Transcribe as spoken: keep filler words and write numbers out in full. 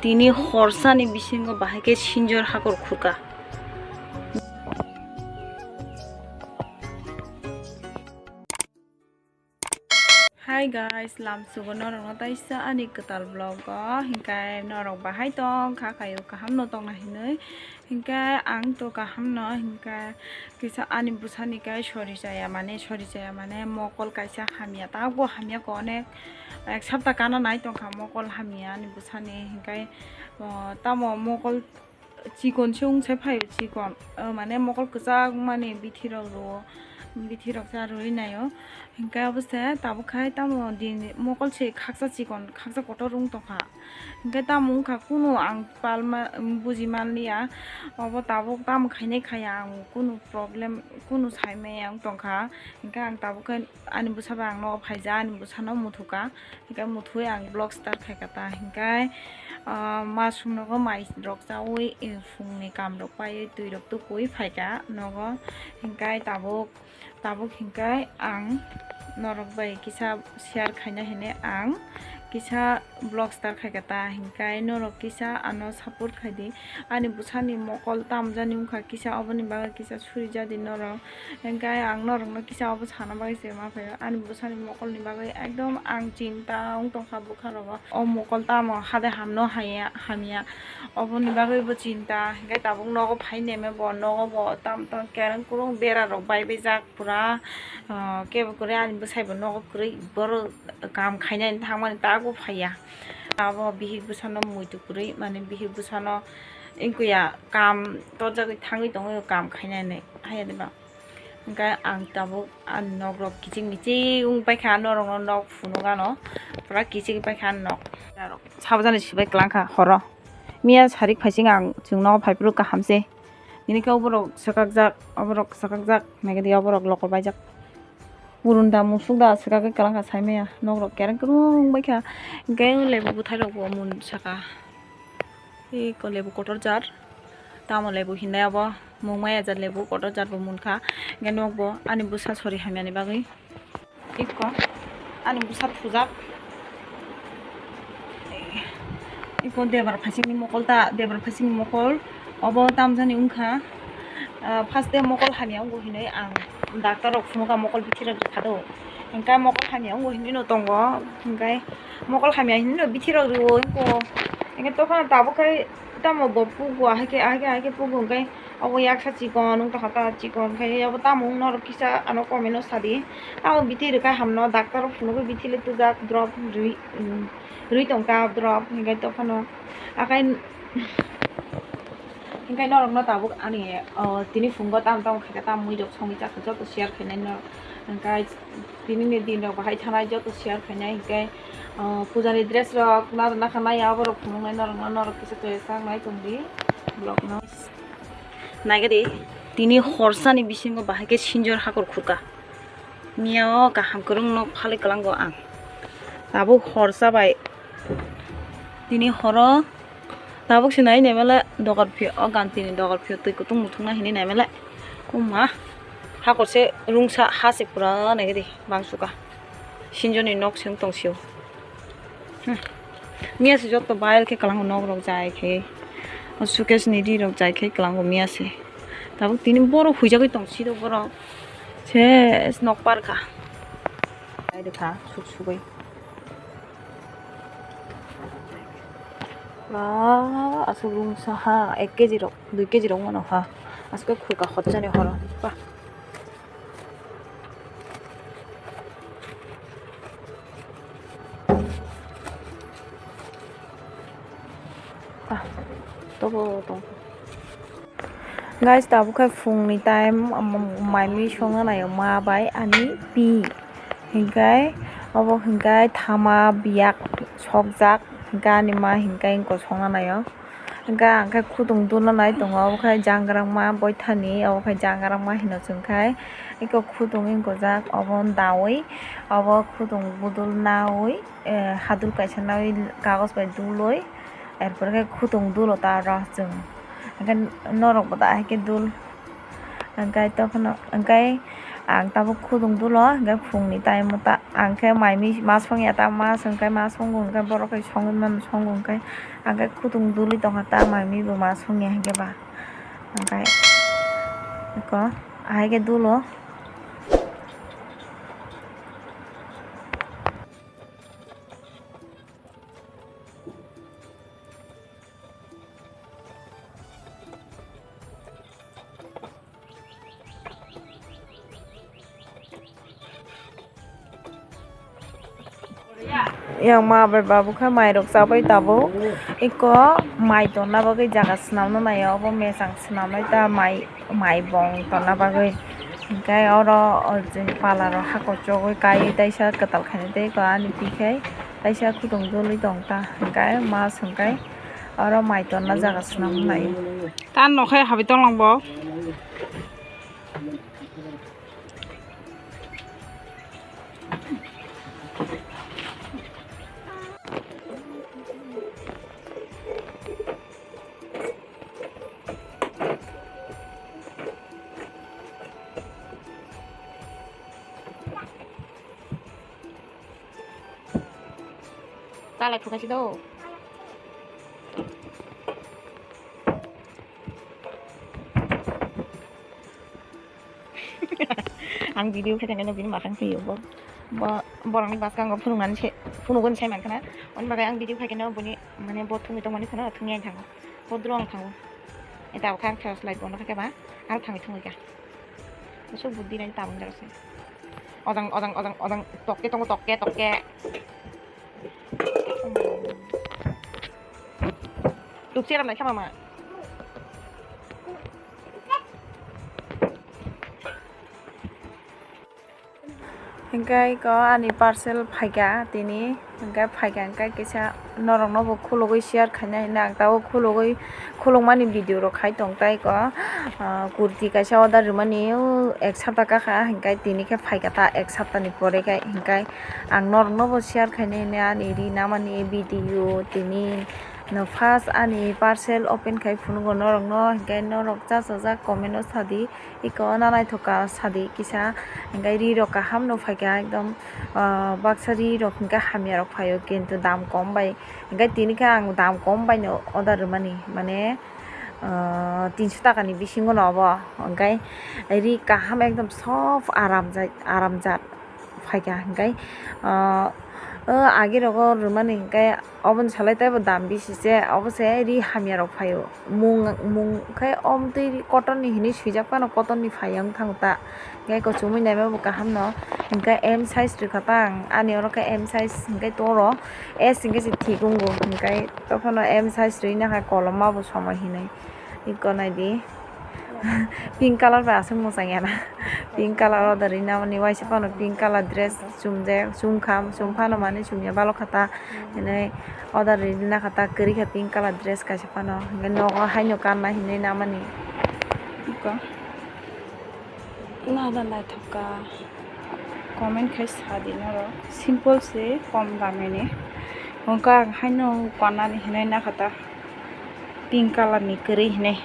Tini horsani bisingo bahai khe sinjor hakor khurka. Hi guys, lamsugo norokno taisa ani kwtal vlog o, hinkhe norok bahai tong kha, khaio kaham no tongna hinwi, hinkhe ang to kaham no, hinkhe kisa ani bwsani kai sori chaya mane, sori chaya mane mokol kaisa hamya, tabukbo hamya kho, onek ek sapta kana nai tongkha mokol hamya ani bwsani, hinkhe o tamo mokol chikon se wng se phaio, chikon, o, mane mokol kwchak mani bithi rok rwo, bithi rok cha rwui naio. Hinkhe abo se tabuk khai tamo din mokol se khaksa chikon, khaksa kotor wng tongkha. Hinkhe tamo wngkha kunu ang palma, buji manliya, obo tabuk tamo khainai khaya ang kunu problem, kunu saimaya wng tongkha. Hinkhe ang tabuk khe ani bwsa bai ang nogo phaijak, ani bwsano muthuka. Hinkhe muthwi ang vlog start khaika ta, hinkhe, ah, masung nogo mai rok chaui, eh, phungni kam rok paiwi twi rok tukui phaika nogo. Hinkhe tabuk, tabuk hinkhe ang norok bai kisa share khaina hinwi ang kisa vlog start khaika ta, hinkhe norok kisa ano support khaidi. Ani bwsani mokol tamjani wngkha kisa, oboni bagwi kisa suri jadi norok. Hinkhe ang norokno kisa obo sana bagwi se ma phaio. Ani bwsani mokolni bagwi ekdom ang chinta wng tongkha bwkha rogo. O mokol tamo hade hamno haya, hamya. Oboni bagwi bo chinta. Hinkhe tabuk nogo phai neme bo, nogo bo tam tam kereng kurung bera rok bai bai jak pura. Ah, kebo kwrwi ani bwsai bo nogo kwrwi borok kam khainani thangmani tago phaiya. Abo bihik bwsano muitu kwrwi, mane bihik bwsano wngkha ya kam torjagwi thangwi tongwi kam khainani haya de ba. Hinkhe ang tabuk ani nok rok kiching miching wng paikha, norokno nok phunuk ano pura kiching paikha ani nok. Sabajani sibai kwlangkha horo. Miya sarik phaising ang chwng nogo phaiphuru kaham se. Nini khe oborok swkakjak, oborok swkakjak, naikhe di oborok lokol baijak. Purun da musuk da swkagwi kwlangkha saimaya. Nokrok kereng kwrwng wngbaikha. Hinkhe lebu bwthairokbo mun saka. Eko lebu kotor jar. Tamo lebu hinwi abo mung maya jar lebu kotor jar bo munkha. Hinkhe nokbo ani bwsa sori hamyani bagwi. Eko ani bwsa thujak. Eko debra phaisingni mokol ta, debra phaisingni mokol. Obo tamjani wngkha, ah, first day mokol hamya wngo hinwi ang doctor rok phunukha mokol bithi rok rwkha do. Hinkhe mokol hamya wngo hinwi no tongo, hinkhe mokol hamya hinwi no bithi rok rwo wngkha. Hinkhe tokha tabuk khai tamo bo pugo, ahai khe, ahai khe, ahai khe pugo, hinkhe obo yaksa chikon wngtongkha ta, chikon khai obo tamo wngno rw kisa ano comment o sadi. Tamo bithi rwkha hamno, doctor rok phunukgwi bithi le tubujak, drop rwi, rwi tongkha drop, hinkhe tophano akai. Hinkhe norokno tabuk ani, o, tini phungo tamo tamo khaikha, tamo mui rok songwi chakha joto share khainai norok. Hinkhe tini ni din rok bahai thanai joto share khainai, hinkhe, o, puja ni dress rok naro nakha nai abo rok phunuknai norokno, norok kisa twi sak nai tongdi vlog no. Naikhe di, tini horsani bisingo bahai khe sinjor hakor khurka. Miya o kaham kwrwng nok phalwi kwlango ang. Tabuk horsa bai tini horo tabuk se nai naimale dogar phiyo, o ganti ni dogar phiyo twi kutung muthungna hinwi naimale. O ma, hakor se rungsa ha se pura naikhe di bangsuka. Sinjoni nok se wng tong sio. Hmm. Miya se joto bayal khe kwlango nok rok jai khe. O suitcase ni ri rok jai khe kwlango miya se. Tabuk tini borok huijagwi tong sio borok. Se nok par kha. Ai de kha suk sugwi. Ba aswk rungsa ha ek keji rok dui keji rok mano ha. Aswk khurka hotjani horo. Ba. Ah, tobo tong. Guys, tabuk khe phungni time, um, mai mui songna naio ma bai ani pi. Hinkhe obo hinkhe thama biyak sokjak, hinkhe ani ma hinkhe engko songna naio. Hinkhe ang khe khudung dulna nai tongo, obo khe jangrangma boithani, obo khe jangrangma hino chwng khe. Eko khudung wng gojak, obo daui, obo khudung budul naui, eh, hadul kaisa naui kagoj bai dului, er pore khe khudung dulo ta oro chwng. Hinkhe norok bo ta hai khe dul. Hinkhe tokhono, hinkhe ang tabuk khudung dulo, hinkhe phungni time o ta. Ang khe mai mi ma songya ta, ma song khe ma songo hwnkhe borok khe songwi mano songo hwnkhe ang khe khutung duli tongkha ta, mai mi bo ma songya hwnkhe ba hwnkhe eko ahai khe dulo. Yang ma bai babu khe mai rok chabai tabuk. Eko mai tonna bagwi jaga swnamna nai o, obo mechang swnamnai ta mai, mai bong tonna bagwi. Hwnkhe oro origin pala rok hako chogwi kaiwi taisa kwtal khainai tei eko ani twi khai taisa khutung dului tong ta. Hwnkhe ma swngkhai oro mai tonna jaga swnamna nai o. Ta nokhe habi tonglang bo. Talai phukaisi do. Ang video khe tongnaino bini mwkhang twiyo bo. Bo borokni bwskango phunuknani se phunugwi sai mankha na. Oni bagwi ang video khaikhe no bini mane bo thungwi tongmani phano thungya ang thango. Bo dro ang thango. Eta khe ang flashlight bono khaikhe ba ang thangwi thungwi kha. Bwswk buddhi nai tabung jaro se. Ojang ojang ojang ojang tokke tongo tokke tokke. Tukse ram naikha mama. Hingke iko ani parcel phaikha tini, hingke phaikha hingke kisa norokno bo khulugwi share khaina hinwi ang tabuk khulugwi khulukmani video rok khai tong ta iko, ah, kurti kaisa order rwmani ek sapta kakha hingke tini khe phaikha ta ek saptani pore khe hingke. Ang norokno bo share khainai hwnwi ani ri namani video tini no first ani parcel open khai phunugo norokno, hinkhe norok chachajak comment o sadi, iko na naithok ka sadi kisa, hinkhe ri rok kaham no phaikha ekdom, ah, baksa ri rok hinkhe hamya rok phaio kintu dam kom bai, hinkhe tini khe ang dam kom bai no order rwmani mane, ah, tinso taka ni bisingo no obo, hinkhe ri kaham ekdom soft aram jai, aram jat. Phaikha, hinkhe, ah, o agi rogo rwmani hinkhe oboni salai teibo dam bisi se, obo se ri hamya rok phaio. Mung, mung khe omtwi cotton ni hinwi swijak phano cotton ni phaiya wng thango ta. Hinkhe kuchumui naima bo kaham no, hinkhe M size rwkha ta ang, ani oro khe M size hinkhe toro S hinkhe se thik wngo, hinkhe tophano M size rwina hai kolom ma bo somoi hinwi. Iko naidi. Pink colour bai aswk mwchang ya na. Pink colour order rinani waisa phano pink colour dress chumjak, chumkha, chumphano mani chumya balok kha ta. Hinwi order rinani kha ta, kwrwi kha pink colour dress kaisa phano. Hinkhe nogo haino kanna hinwi namani. Iko. Nada naithok ka. Comment khai sadi norok. Simple se, kom dami ni. Hwnkhe ang haino kanani hinwi nakha ta. Pink colour ni kwrwi hinwi.